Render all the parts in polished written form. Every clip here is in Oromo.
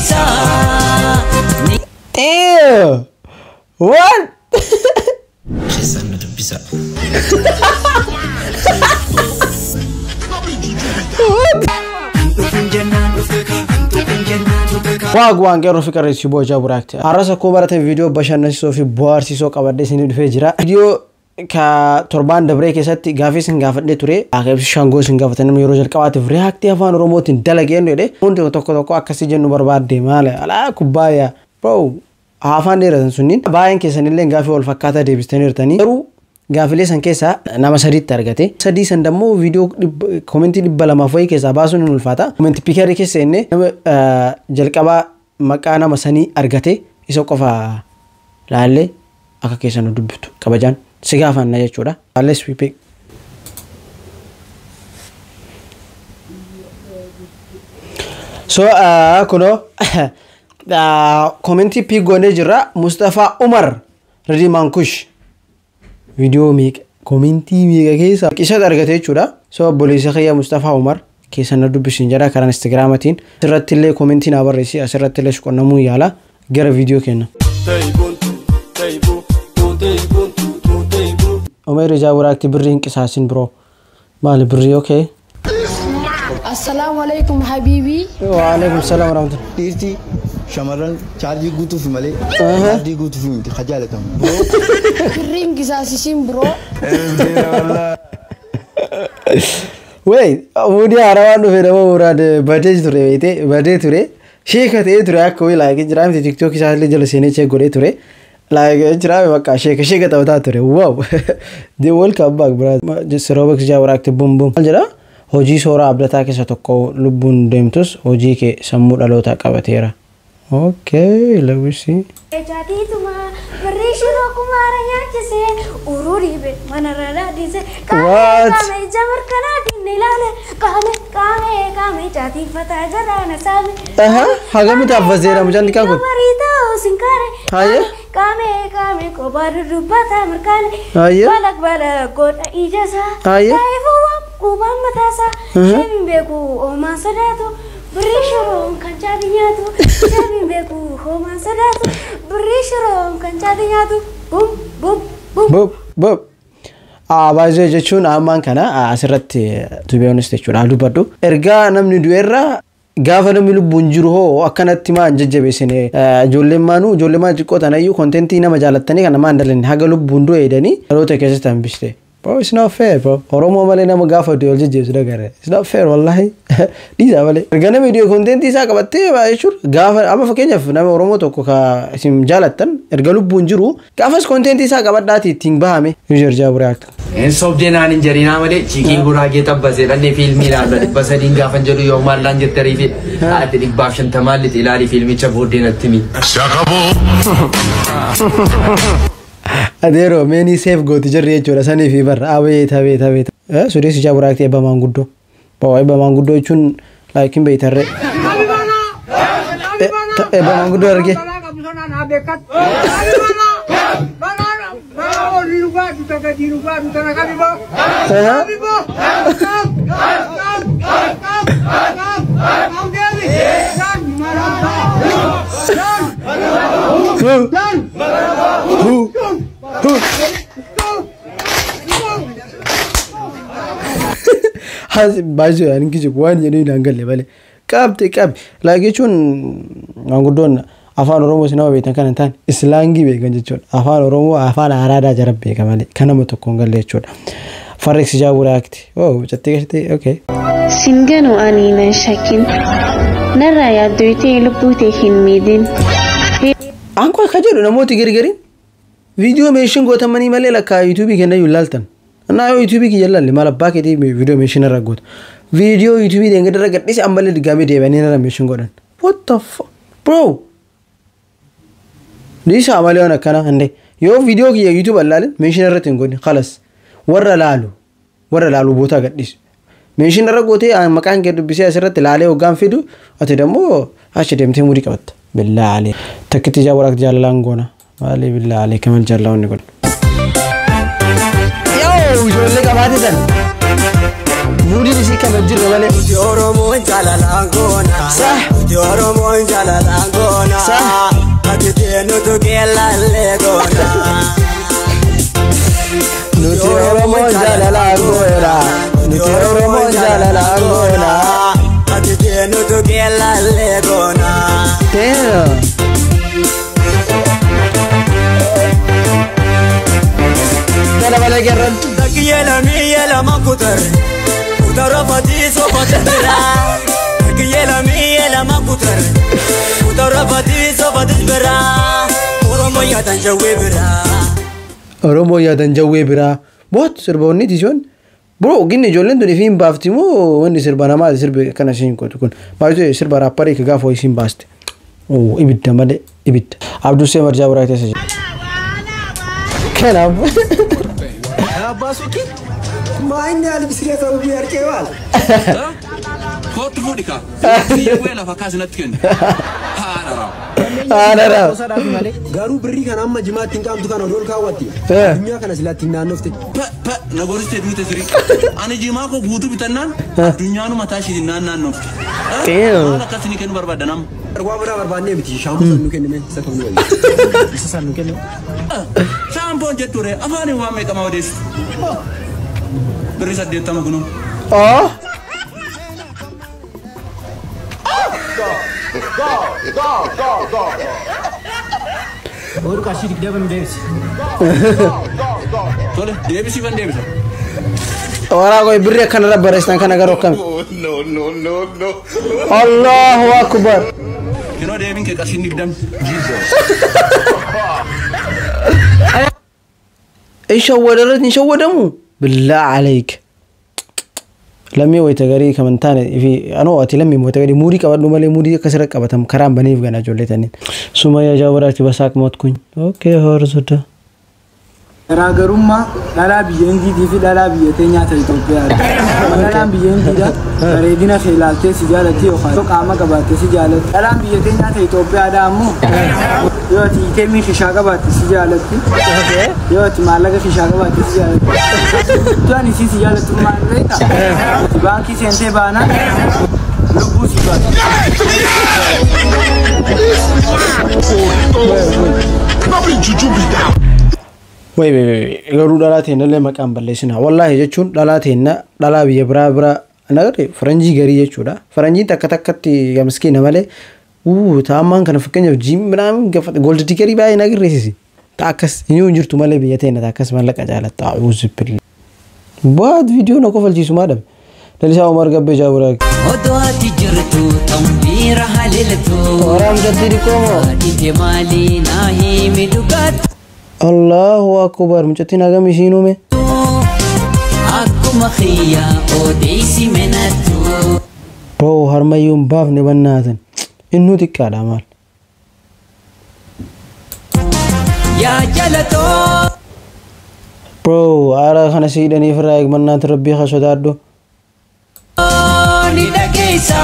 dubbisa. Ew! What? Keessan na dubbisa. Waagwaan qeerroo fi qarreessii boojaa buraakti. Har'as akkuma barate viidiyoo bashannansiisoo fi bohaarsiisoo qabadhee isinii dhufee jira. Viidiyoo ka torbaan dabree keessatti gaafii isin gaafadhee ture. Akeebsi shangoo isin gaafatan namni yeroo jalqabaatiif reaaktii afaan Oromootiin dalageen jedhe. Hundi tokko tokko akkasii jennu barbaadde maali? Alaa kubbaayyaa. Bro, afaan dheeratan sunniin baay'een keessanillee gaafii wal fakkaataa deebistaniirtanii. Garuu gaafilee san keessaa nama sadiitti argate. Sadii san dammoo viidiyoo koomentii 200 wayii keessaa baasuun hin ulfaata. Koomentii piikerii keessa inni nama jalqabaa maqaa nama sanii argate isa qofa laallee akka keessa nu dubbitu kabajaan si gaafanna jechuudha. Let's we pick. So kunoo koomentii piik goonee jirra. Mustafaa Umar Radii Mankush. Viidiyoo meeqa koomentii meeqa keessa isatti argate jechuudha. So obboleessa kiyya Mustafaa Umar keessa na dubbisin jedha karaa Instagiraamatiin. Asirratti illee koomentii naa barreessi, asirratti illee qunnamuu yaala gara viidiyoo kenna. Umeer ijaa buraakti birrii hin qisaasin biroo. Maali birrii okay? Assalaamu alaikum habibi. Wa alaikum salaam wa rahmatullah. Dhiirti shamarran chaarjii guutuuf malee chaarjii guutuuf miti ka jaalatamu. Birrii hin qisaasisin biroo. Wey, muudii haarawaan dhufe nama muraad badee ture beekte badee ture. Sheeka ta'ee ture akka wayii laayikii jira miti tiktookii isaa illee jala seenee cheek godhee ture. Laayikii jira bakka sheeka sheeka taphataa ture. Wow! They welcome back brother. Siroobak ijaa buraakti bum bum. Maal jedhaa? Hojii sooraa abdataa keessa tokko lubbuun deemtus hojii kee sammuu dhalootaa qabateera. Okay, let me see. Jaatiituma birrii shiroo kumaara nyaachisee uruu dhiibe manarra dhaadhise qaamee What? Qaamee ija mirkanaatiin ilaale qaamee qaamee qaamee jaatiinfataa jaraana saame. Aha, hagamitti abbaseera mucaan xiqqaan kun? Marii ta'uu sinkaare. Haye. Qaamee qaamee kophaa dudubbataa mirkaane. Haye. Balak balak godha ija isaa. Haye. Taa'eefuu qubaan mataasaa. Sheebiin beeku oomaan sodaatu. Birrii shiroon kan caati nyaatu. Sheebiin beeku hoomaan sodaatu. Birrii shiroon kan caati nyaatu. Bum bum bum. Bob bob. Baay'ee jechuun ammaan kana asirratti to be honest jechuudha dubbadhu. Ergaa namni du'eerra gaafa namni lubbuun jiru hoo akkanatti maa hin jajjabeessine ijoolleen maanuu ijoollee maa xiqqoo tanayyuu kontentii nama jaalattanii kana maa hin dalanne haga lubbuun du'e jedhanii dhaloota keessatti hambiste. Bro, it's not fair, bro. Oromoo malee nama gaafa du'e ol jajjabeessu dagarre. It's not fair, wallahi. Dhiisaa malee. Erga namni du'e kontentii isaa qabattee jechuudha. Gaafa amma fakkeenyaaf nama Oromoo tokko ka isin jaalattan erga lubbuun jiru gaafas kontentii isaa qabadhaati ittiin bahame. User jaa buraakta. Hin sobdee naan hin jarinaa malee chiikiin guraagee xabbasee dhannee fiilmii ilaalla 300 gaafan jedhu yoo maallaan jette riifi ati 150 lixa ilaali fiilmicha booddee natti himi. Adeeroo meenii seef gooti jirri jechuudha sanii fi barra abeet abeet abeet. Sudees ijaa buraakti eebba maanguddoo. Boo eebba maanguddoo jechuun laakiin beeytarree. Eebba maanguddoo argee. Baay'ee ani kijibu waan jedhanii hin galle malee. Qabdi qabdi. Laayik jechuun maanguddoon afaan Oromoo nama beektan kan hin taane islaangii beekan jechuudha. Afaan Oromoo afaan Araadaa jara beeka malee kan nama tokko hin galle jechuudha. Farreeksi ijaa buraakti. Oh, cattee keessatti okay. Singanuu ani nan shakkin. Narraa yaaddoytee lubbuu tee hin miidhin. Anko akka jedhu namooti gargariin viidiyoo meeshin gootamanii malee lakkaa yuutuubii kennayyuu ilaaltan. Innaa yoo yuutuubii kiyya ilaalle maal abbaa keetii viidiyoo meeshin irra goota. Viidiyoo yuutuubii deengada irra gadhiise ammallee digaamee deebi'anii irra meeshin godhan. What the fuck? Bro! Dhiisaa malee waan akkana hande. Yoo viidiyoo kiyya yuutuuba ilaalin meeshin irratti hin godhin khalas. Warra laalu warra laalu bootaa gadhiisu. Meeshin irra gootee maqaan kee dubbisee asirratti laalee hoggaan fidu ati dammoo achi deemtee muudii qabatta. Billaa alee. Takkitti ijaa waraaqti jaalalaan goona. Maali billaa alee kamal jaalala wanni kun. Yoo ijoollee qabaate tan. Muudii isii Akkam jirre malee. Nuti Oromoon jaalalaan goona. Sah. Nuti Oromoon jaalalaan goona. Sah. Ati nutu keellallee goona. Nuti Oromoon jaalalaan goona. Nuti Oromoon jaalalaan goona. Ati nutu keellallee goona. Damn. Kana malee qeerroon. Takkiyee lamii lama kutar. Kutara fatii sofa bira. Takkiyee lamii lama kutar. Kutara fatii sofa bira. Oromoo yaadan jawwee bira. Oromoo yaadan jawwee biraa. What sirboonni tiisoon? Bro, ginni ijoolleen tun ifiin baafti moo wanni sirba namaati sirbi kana isiin gootu kun? Baay'ee sirba raapparii ka gaafa isiin baaste. Oh, ibidda malee ibidda. Abdusee Marjaa biraa keessa jira. Kanaaf. Abbaa suuqii maayinni albisireeta ubii harkee waala. Kootu fuudhi kaa. Biyya lafa kaasinatti kennu. Haadha. Haadha. Garuu birrii kana amma jimaatti hin qaamtu kana ol kaawwatti. Addunyaa kana silaatti hin naannofte. Pa na goristee duute sirii. Ani jimaa koo guutuu bitannaan addunyaanu mataa ishiitiin naannoofte. Maal akkasii ni kennu barbaadda nama? Waa biraa barbaannee miti shaampoo san nu kennime isa kan nu wayya. Isa san nu kennu. Shaampoon jettu ree afaaniin waan meeqamaa odeessitu. Birrii 80 kunoo. Oh. Oolu qarshii 20 nu deebisi. Tole deebisiifan deebisa. Waraa koo birrii akkanarra barreessitan kana garuu akkami? No, no, no, no. Allahu Akbar. Yeroo deebiin kee qarshiin 20. Ishawwadarratti hin shawwadamu? Billaa alayk. Lammii wayita garii kan taane fi anoo ati lammii wayita garii muudii qabadhu malee muudii akkasirra qabatam karaan baniif gana ijoollee taniin. Sumayyaa Jaawaraatti basaaq mootkuñ. Okay horsoda. Garaagarummaa dhalaa biyya Hindiitii fi dhalaa biyya teenyaa ta'e Itoophiyaadha. Dhalaan biyya Hindiidha bareedina kee ilaaltee si jaalatti yookaan qaama qabaattee si jaalatti. Dhalaan biyya teenyaa ta'e Itoophiyaadha ammoo yoo ati iteemii kishaa qabaatte si jaalatti. Yoo ati maallaqa kishaa qabaatte si jaalatti. Tuan isii si jaalattu maal beektaa? Ati baankii seentee baanaan lubbuu si baata. Wai wai wai garuu dhalaa teennallee maqaan balleessina. Wallaahi jechuun dhalaa teenna dhalaa biyya biraa biraa nagarre faranjii garii jechuudha. Faranjiin takka takkatti miskiina malee taammaan kana fakkeenyaaf jiim minaamin gaafate gold diggerii baay'ee nagarreessisi. Ta akkas hin jirtu malee biyya teenna ta akkas mallaqa jaalatta. A'uuzu billah. Baat viidiyoo na kofalchiisu maadhame. Lalisaa Umar Gabbee Jaaburaa. Odoo ati jirtu tambiira haleeltu. Waraam jatti dhiqoomoo. Ati maalii naa himi dhugaatu. Allahu Akbar mucattiin hagam isiin uume. Akkuma xiyyaa odeessi menattu. Bro harmayyuu hin baafne bannaatan. Innuu xiqqaadha maal. Yaa jalatoo. Bro aara kana siidhanii ofirraa eegmannaati rabbii haa sodaadhu. Ni dhageessa.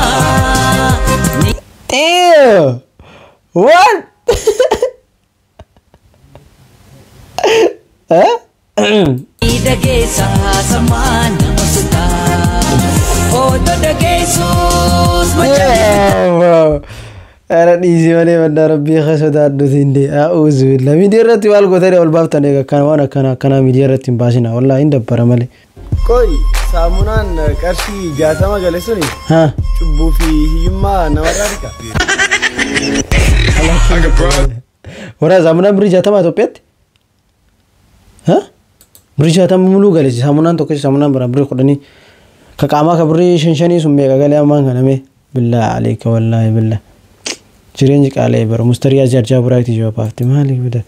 Ew! What? Eh? Ni dhageessa samaan nama sodaa. Odoo dhageessus Bro. Ara dhiisii malee baddaa rabbii haa sodaadhu sinde. A'uuzu billah. Miidiyaa irratti maal gootanii ol baaftan egaa akkana waan akkana akkanaa miidiyaa irratti hin baasina. Wallaahi hin dabbara malee. Qoy saamunaan qarshii 60 gale suni cubbuu fi hiyyummaa namarraa dhiqa. Wara saamunaan birrii 60 Itoophiyaatti? Birrii 60 muluu gale saamunaan tokko saamunaan biraan birrii 10 ka qaamaa ka birrii 5 sun meeqa galee ammaan kana mee billaa aleeka wallaahi billaa. Jireenyi qaala'ee bara mustariyaa jarjaa biraatti ijoo baafte maaliif bida?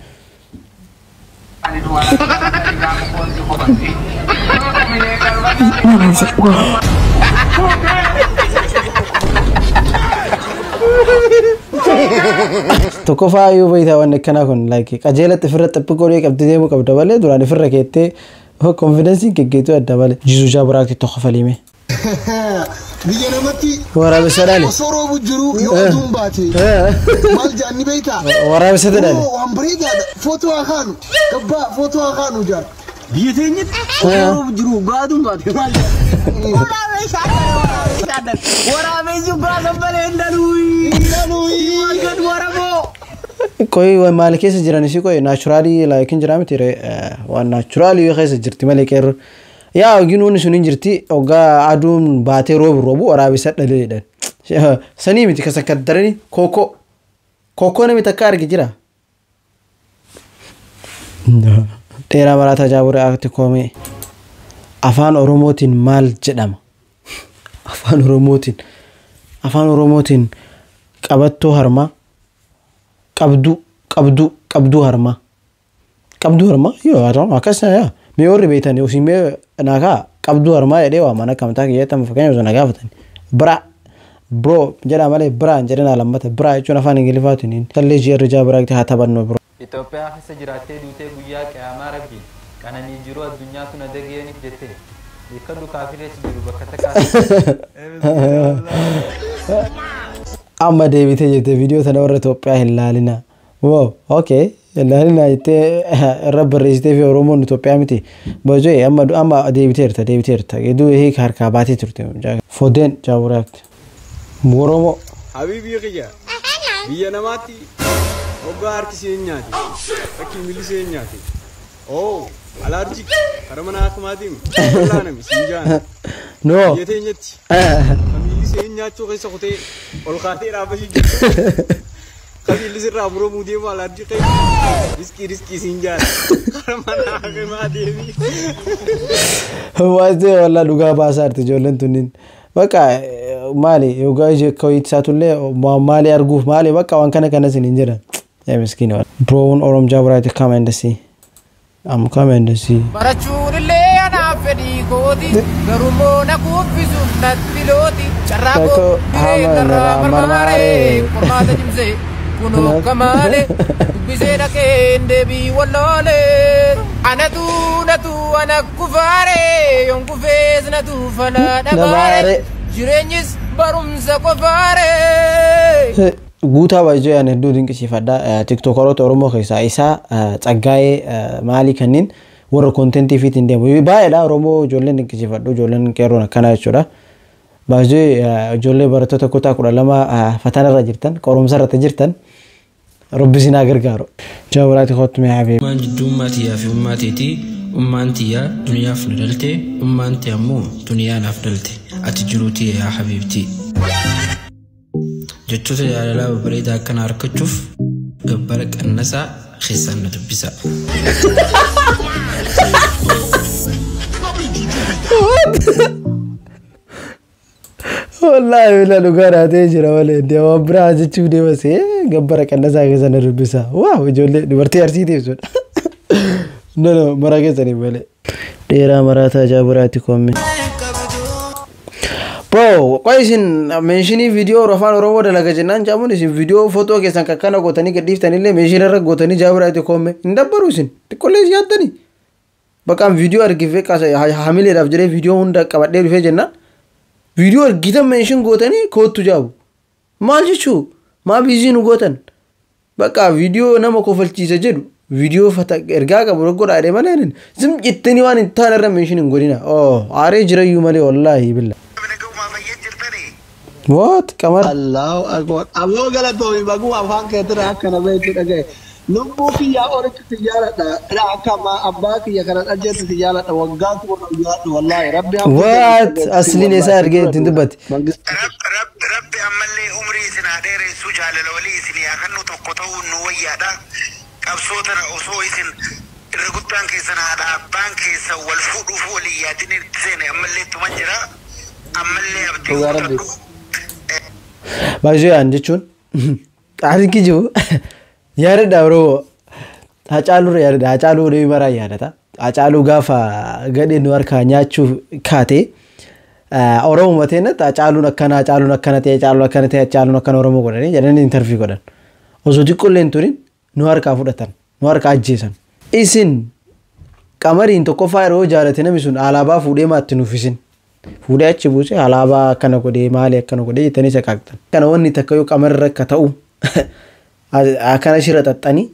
Tokkoffaa iyyuu beektaa waan akkanaa kun like qajeelatti ofirra xaphi godhee qabdi deemuu qabda malee duraan ofirra keettee konfidensiin geggeetu adda malee. Jisuu jaa biraatti tokko faliime. Biyya namatti Waraabessa dhaale. osoo roobu jiru yoo aduun baate maal jedhan ni beektaa? Waraabessatu dhaale. Oo, waan bareedaadha. Footoo haa kaanu. Gabbaa footoo haa kaanu jaan. Biyya teenyatti osoo jiru gaaduun baate maal jedha? Waraabessi gaasan malee hin dhaluuyi. Gad waraboo. Qoy maal keessa jiran isii qoy naturally like hin jira miti waan naturally keessa jirti malee qeerroo. Yaa ginuun sun hin jirti hoggaa aduun baatee roobu roobu waraabessa dhalee jedhan. Sanii miti kasa kaddarani kookoo. Kookoo namni takka arge jira. Dheeraa maraataa jaabura akti koomee. Afaan Oromootiin maal jedhama? Afaan Oromootiin. Afaan Oromootiin qabattoo harmaa. Qabduu qabduu qabduu harmaa. Qabduu harmaa yoo haa akkas yaa mee warri beektan osii mee naakaa qabduu harmaa jedhee waaman akka mataa kiyyaatti amma fakkeenya osoo na gaafatan. Bira bro jedhaa malee biraa hin jedhinaa lammata biraa jechuun afaan Ingiliffaatiin tallee ji'arri jaa biraa haa taphannu bro. Itoophiyaa keessa jiraattee duutee guyyaa qiyaamaa rabbi qananii jiruu addunyaa tuna dageeniif jette hiikkadhu kaafirees jiru bakka takkaa. Amma deebitee jette viidiyoo tana warra Itoophiyaa hin laalina. Wow, okay. Hin laalina jettee irra barreessitee fi Oromoon Itoophiyaa miti. Bajee amma amma deebiteerta deebiteerta. Gidduu hiika harkaa baatee turte. Fodeen jaaburaatti. Oromoo. Habiibii kiyya biyya namaatti hoggaa harki ishee nyaate fakkii miilli ishee nyaate oo alaarjik kara mana haakimaatiin wallaanami siin jaan. No. Biyya teenyatti kan miilli ishee nyaachuu keessa kutee ol kaatee dhaabbachuu jirtu. Kan miilli sirraa muramuu deemu alaarjik riskii riskii siin jaan kara mana haakimaa deemi. Waantee walaa dhugaa baasaa jirti ijoolleen tunniin. Bakka maali yookaan ije kawwisaatullee maali arguuf maali bakka waan kana kanas hin jedhan. Yaa miskiini waan. Brown Orom Jaaburaati come and see. I'm come and see. Barachuun illee anaaf fedhii kooti garuu na kuffisuuf natti looti carraa koo jireenyarraa marmaaree qormaata cimsee kunoo akka malee dubbisee dhaqeen deebii walloolee anatu natu ana kufaaree yoon kufees natu fala dhabaaree jireenyis barumsa qofaaree. Guutaa baay'ee ani hedduu dinqisiifadha. Tiktookaroota Oromoo keessaa isaa Tsaggaayee maalii kanneen warra kontentii fiitiin deemu. Baay'eedha Oromoo ijoolleen dinqisiifadhu ijoolleen qeerroon akkanaa jechuudha. Baay'ee ijoollee barattoota kutaa 12 fatanarra jirtan qorumsa irratti jirtan Rabbi isin haa gargaaru. Jaaburaati kottu mee habiib. Ummaan jidduu ummaa tiyyaa fi ummaa teetii ummaan tiyyaa duniyaaf nu dhalte ummaan tiyya ammoo duniyaa naaf dhalte ati jiruu tiyya yaa habiibtii. Jechoota jaalalaa babbareedaa akkana harkachuuf gabbara qannasaa keessaan na dubbisa. Wallaahi bila dhugaa naatee jira malee waan biraa jechuuf deemasee gabbara qannasaa keessa na dubbisa. Waaw ijoollee dubartii arsiitiif jechuudha. No no maraa keessanii malee. Dheeraa maraataa jaaburaatti koomme. Bro, qoy isin meeshinii viidiyoo afaan Oromoo dalaga jennaan jaamuun isin viidiyoo footoo keessan kakkana gootanii gadhiiftanillee meeshinii irra gootanii jaaburaatti koomme hin dabbaru isin xiqqollee isin yaaddanii. Bakkaan viidiyoo argifee hamileedhaaf jedhee viidiyoo hunda qabadhee dhufee jennaan viidiyoo argitan meeshin gootanii koottu jaabu. Maal jechuu maa biizii nu gootan bakka viidiyoo nama kofalchiisa jedhu viidiyoo ergaa qabu godhaadhe malee zim jettanii waan hin taane irra meeshin hin godhina. Oh aaree jirayyuu malee wallaahi billa. What? Qamar? Allahu akbar. Aboo galatoomi baguu afaan keetirraa akkana beektu dhagaye. Lubbuu kiyyaa olitti si jaaladha. Dha akka abbaa kiyya kana dhajjeetti si jaaladha. Waggaa kuma jiraadhu wallaahi. Rabbi What? Asliin isaa argee ittiin dubbatti. Rabbi ammallee umrii isin haa dheeressu jaalala walii isin haa kennu tokko ta'uun nu wayyaadha. Qabsoo tana osoo isin irra guddaan keessan haadha abbaan keessan wal fuudhuuf walii yaadin itti seene ammallee ittuma jira. Ammallee abdii Rabbi. Baay'ee jechuun ani kijibu yaadadha bro. Hacaaluu yaadadha. Hacaaluu deemee maraa yaadata. Hacaaluu gaafa gadhee nu harkaa nyaachuuf kaate Oromoo mateenatti Hacaaluun akkana Hacaaluun akkana ta'e Hacaaluun akkana ta'e Hacaaluun akkana Oromoo godhanii jedhanii intarvii godhan. Osoo xiqqoollee hin turin nu harkaa fudhatan nu harkaa ajjeesan. Isin qamariin tokkoffaa yeroo jaalate namni sun alaabaa fuudhee maatti nuuf isin. Fuudhee achi buuse alaabaa akkana godhee maali akkana godhee jettanii isa qaaqxan. Kana wanni takka yoo qamarra akka ta'u akkana shira xaxxanii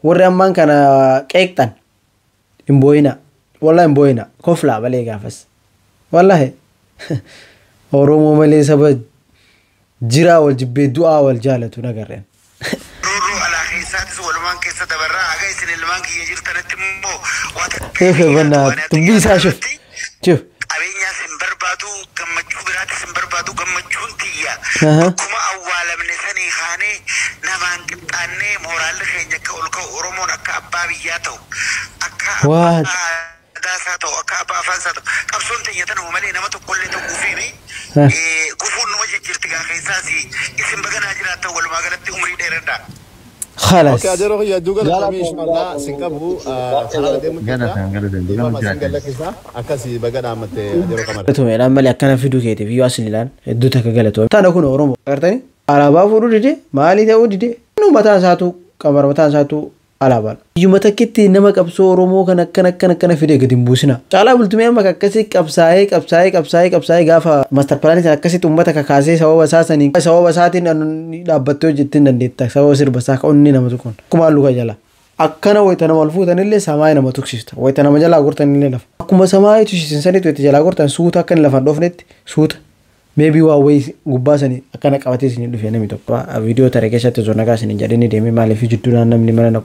warri ammaan kana qeeqxan hin boo'ina. Wallahi hin boo'ina. Koflaa malee gaafas. Wallahi. Oromoo malee saba jiraa wal jibbee du'aa wal jaalatu nagarreen. Roorroo alaa keessaatis walumaan keessa dabarraa haga isin ilmaan kiyya jirtanitti immoo waa Dubbii isaa shuf. Shuf. Qabeenyaas hin barbaadu, gammachuu biraatis hin barbaadu, gammachuun tiyya. Akkuma awwaalamne sanii kaanee namaan qixxaannee mooraalli keenya akka ol ka'u, Oromoon akka abbaa biyyaa ta'u, akka What? aadaa isaa ta'u, akka abbaa afaan isaa ta'u, qabsoon teenya tanuma malee nama tokkollee ta'uu fi gufuun numa jijjiirti gaa keessaas isin baganaa jiraattan walumaa galatti umrii dheeradhaa. خلاص. Okay, ajeeroo kiyya hedduu galatoomi inshallah sin qabu karaa deemu jirta. Dhiifama sin galakkisa akkasii baga dhaammatte ajeeroo qamara. Galatoomedhaan malee akkana fiduu keetiif yoo as ilaan hedduu takka galatoome. Tana kun Oromoo agartanii alaabaa fuudhuu dide maalii ta'uu dide nu mataan isaatu qamara mataan isaatu alaabaadha. Iyyuma takkitti nama qabsoo Oromoo kan akkana akkana akkana fide gadi hin buusina. Caalaa Bultumee amma akkasii qabsaa'ee qabsaa'ee qabsaa'ee qabsaa'ee gaafa master planii sana akkasitti uummata kakaasee sababa isaa saniin sababa isaatiin dhaabbattee hojjettee hin dandeetta. Sababa sirba isaa ka'uun nama tokkoon. Akkuma halluu kan jala. Akkana wayita nama ol fuutanillee samaayii nama tuqsiista. Wayita nama jalaa gortanillee lafa. Akkuma samaayii tuqsiisan sanitti wayita jalaa gortan suuta akka inni lafa hin dhoofnetti suuta. Maybe waa wayii gubbaa sanii akkana qabatee isinii dhufe namni tokko. Viidiyoo tare keessatti osoo nagaa isin hin jedhin deemee maaliif jidduudhaan namni mana na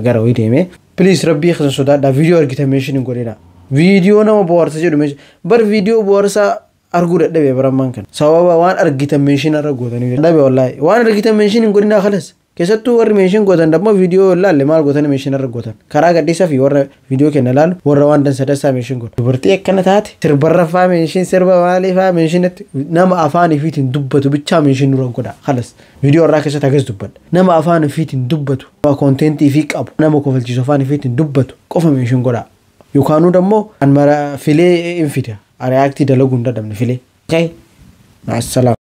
gara wayii deemee. Please rabbii keessan sodaadhaa viidiyoo argitan meeshin hin godhina. Viidiyoo nama bohaarsa jedhu meeshin bar viidiyoo bohaarsaa arguu dadhabee barammaan kana. Sababa waan argitan meeshin irra gootanii dadhabe wallaahi waan argitan meeshin hin godhinaa kalas. Keessattuu warri meeshin gootan dammoo viidiyoo ilaalle maal gootanii meeshin irra gootan. Karaa gadhiisaa fi warra viidiyoo kenna ilaalu warra waan dansa dansaa meeshin godhu. Dubartii akkana taate sirbarra faa meeshin sirba maalii faa meeshinatti nama afaan ifiitiin dubbatu bichaa meeshin dura godha. Kalas viidiyoo irraa keessatti akkas dubbadha. Nama afaan ifiitiin dubbatu nama koontentii ifii qabu nama kofalchiisu afaan ifiitiin dubbatu qofa meeshin godha. Yookaanuu dammoo an mara filee hin fida. Reaaktii dalaguu hin dadhabne filee. Okay. Assalaam.